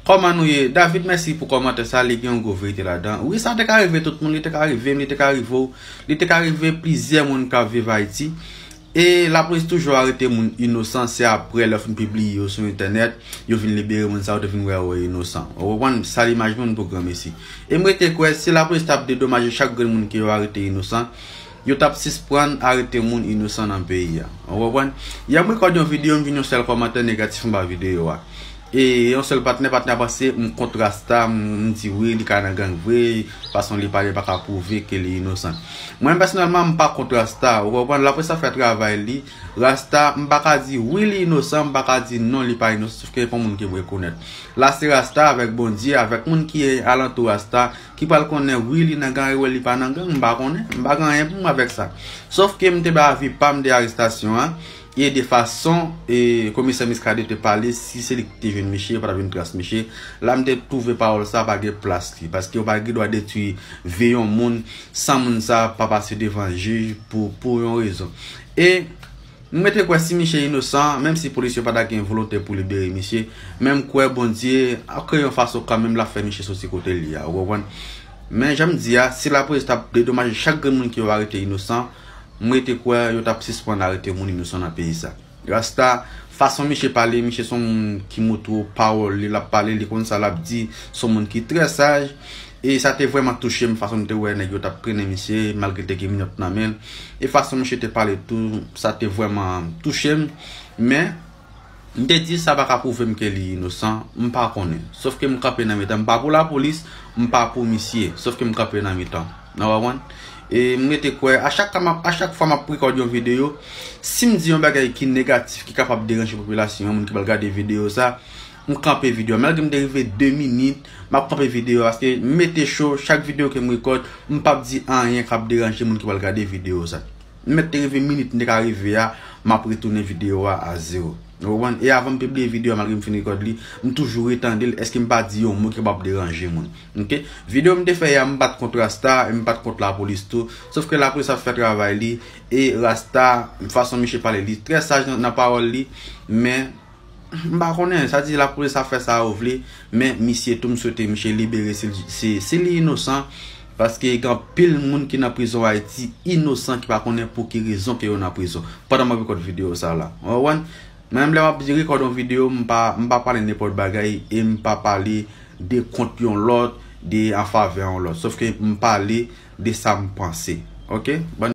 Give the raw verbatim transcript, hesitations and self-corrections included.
Kòman nou ye? David, mèsi pou kòmantè sa, li gen yon gwo verite ladan. Wi, sa te ka rive tout moun, li te ka rive m, li te ka rive w, li te ka rive plizyè moun k ap viv Ayiti. E lapolis toujou arete moun inosan, se aprè lè yo fin pibliye yo sou entènèt, yo vin libere moun sa yo te vin wè yo inosan. Ou konprann? Sal imaj moun pou granmesi. E m rete kwè, si lapolis t ap dedomaje chak grenn moun ke yo arete inosan, yo t ap sispann arete moun inosan nan peyi a. Ou konprann? Yè m rekòd yon videyo, m jwenn yon sèl kòmantè negatif anba videyo a. E yon sèl patnè, patnè a panse m kont Rasta, m, m di wi, li ka nan gang vre, fason li pale pa ka pwouve ke li inosan. Mwen pèsonèlman, m pa kont Rasta, ou konprann? Lapolis ap fè travay li, Rasta, m pa ka di wi li inosan, m pa ka di non li pa inosan, sòf ke pa moun ke m rekonèt. La se Rasta avèk Bondye, avèk moun ki alantou Rasta, ki pral konnen wi li nan gang, wi li pa nan gang, m pa konnen, m pa gen anyen pou m avèk sa. Sòf ke m te bay avi pa m de arestasyon an, e de fason e komisè Muscadin te pale, si se li ki te jwenn misye, yo pa t ap jwenn tras misye. La m te twouve pawòl sa pa gen plas li, paske yo pa gen dwa detwi vi yon moun san moun sa pa pase devan jij pou, pou yon rezon. E m rete kwè si misye inosan, menm si polis yo pa ta gen volonte pou libere misye, men m kwè Bondye ap kreye yon fason kanmenm l ap fè misye soti kote li a, ou konprann? Men jan m di a, si lapolis t ap dedomaje chak grenn moun ke yo arete inosan, m rete kwè yo t ap sispann arete moun inosan nan peyi sa. Rasta, fason misye pale, misye se yon moun ki montre w pawòl li, l ap pale, li konn sa l ap di, se yon moun ki trè saj. E sa te vrèman touche m, fason m te wè nèg yo t ap trennen misye, malgre l te gen minòt nan men l. E fason misye te pale tou, sa te vrèman touche m. Men, m te di sa pa ka pwouve m ke li inosan, m pa konnen. Sòf ke m kanpe nan mitan, m pa pou lapolis, m pa pou misye, sòf ke m kanpe nan mitan. Ou konprann? E m rete kwè, a chak ka m ap, a chak fwa m ap rekòd yon videyo, si m di yon bagay ki negatif, ki kapab deranje popilasyon an, moun ki pral gade videyo sa, m kanpe videyo a. Malgre m te rive de minit, m ap kanpe videyo a, paske m mete cho, chak videyo ke m rekòd, m p ap di anyen k ap deranje moun ki pral gade videyo sa. M mèt te rive minit m te ka rive a, m ap retounen videyo a a zewo. Ou konprann? E avan m pibliye videyo a, malgre m fin rekòd li, m toujou retande l, èske m pa di yon mo ki kapab deranje moun. Oke? Videyo m te fè a, m pa t kont Rasta, e m pa t kont lapolis tou. Sòf ke lapolis ap fè travay li, e Rasta, fason misye pale, li trè saj nan, nan pawòl li, men m pa konnen, sa di lapolis ap fè sa yo vle, men misye tou, m swete misye libere si, si, si li inosan, paske gen anpil moun ki nan prizon Ayiti inosan ki pa konnen pou ki rezon ke yo nan prizon. Pandan m ap rekòd videyo sa la. Ou konprann? Mwen menm lè m ap rekòd yon videyo, m pa, m pa pale nenpòt bagay e m pa pale de kont yon lòt, de an favè yon lòt. Sòf ke m pale de sa m panse. Oke? Bann